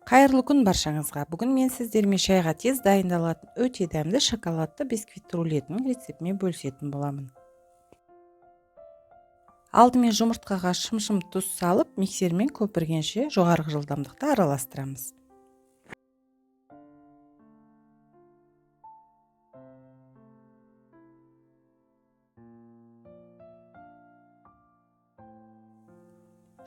Қайырлы күн баршаңызға. Бүгін мен сіздермен шайға тез дайындалатын өте дәмді шоколадты бисквит рулетінің рецептімен бөлісетін боламын. Алдымен жұмыртқаға шымшым тұз салып, миксермен көпіргенше жоғарғы жылдамдықта араластырамыз.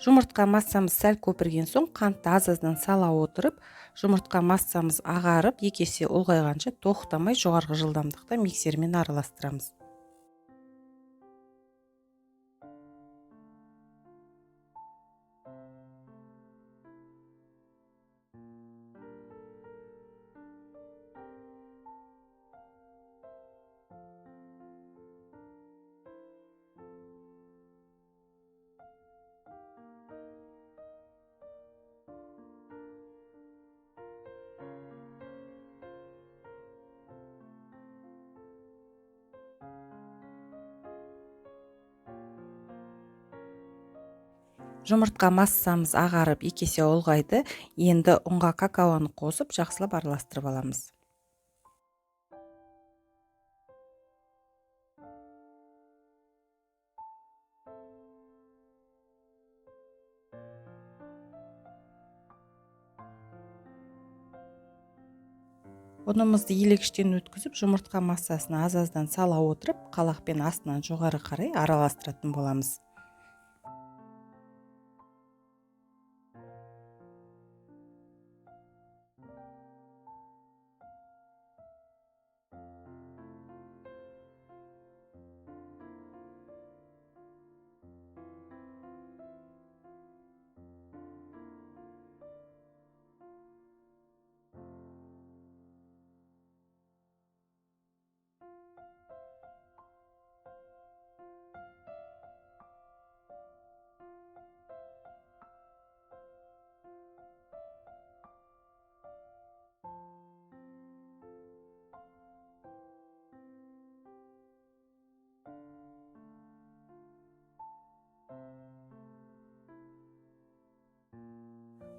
Жұмыртқа массамыз сәл көпірген соң қантты аз-аздан сала отырып, жұмыртқа массамыз ағарып, екі есе ұлғайғанша тоқтамай жоғарғы жылдамдықта миксермен араластырамыз. Жұмыртқа массамыз ағарып, екі есе ұлғайды. Енді ұнға какаоны қосып, жақсылап араластырып аламыз. Ұнымызды елегіштен өткізіп, жұмыртқа массасын аз-аздан сала отырып, қалақпен астынан жоғары қарай араластыратын боламыз.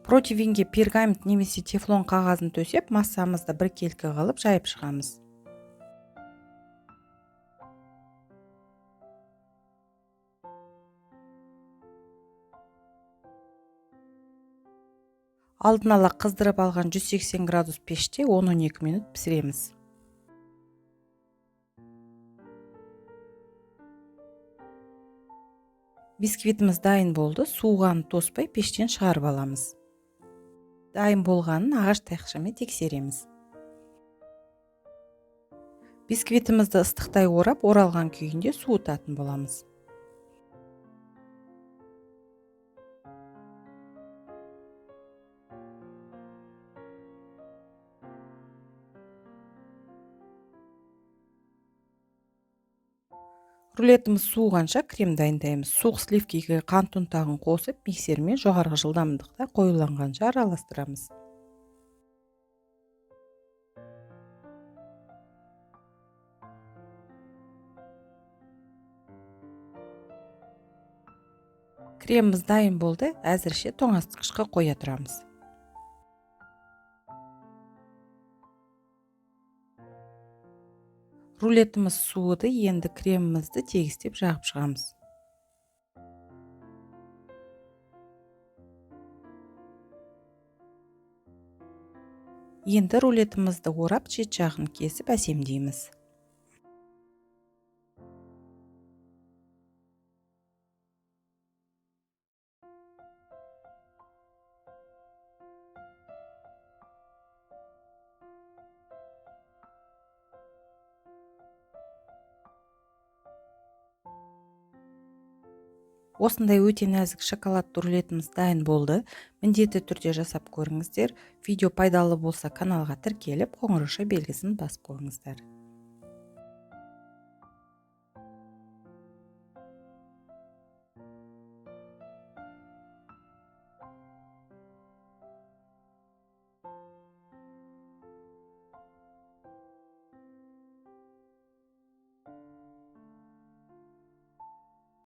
Противенге пергамент немесе тефлон қағазын төсеп, массамызды біркелкі қылып жайып шығамыз. Алдын ала қыздырып алған 180 градус пеште 10-12 минут пісіреміз. Бисквитіміз дайын болды, суығанын тоспай пештен шығарып аламыз. Дайын болғанын ағаш таяқшамен тексереміз. Бисквитімізді ыстықтай орап, оралған күйінде суытатын боламыз. Рулетіміз суығанша крем дайындаймыз. Суық сливкиге қант ұнтағын қосып, миксермен жоғарғы жылдамдықта қоюланғанша араластырамыз. Креміміз дайын болды, әзірше тоңазытқышқа қоя тұрамыз. Рулетіміз суыды, енді кремімізді тегістеп жағып шығамыз. Енді рулетімізді орап, шет жағын кесіп әсемдейміз. Осындай өте нәзік шоколадты рулетіміз дайын болды. Міндетті түрде жасап көріңіздер. Видео пайдалы болса, каналға тіркеліп, қоңырауша белгісін басып қойыңыздар.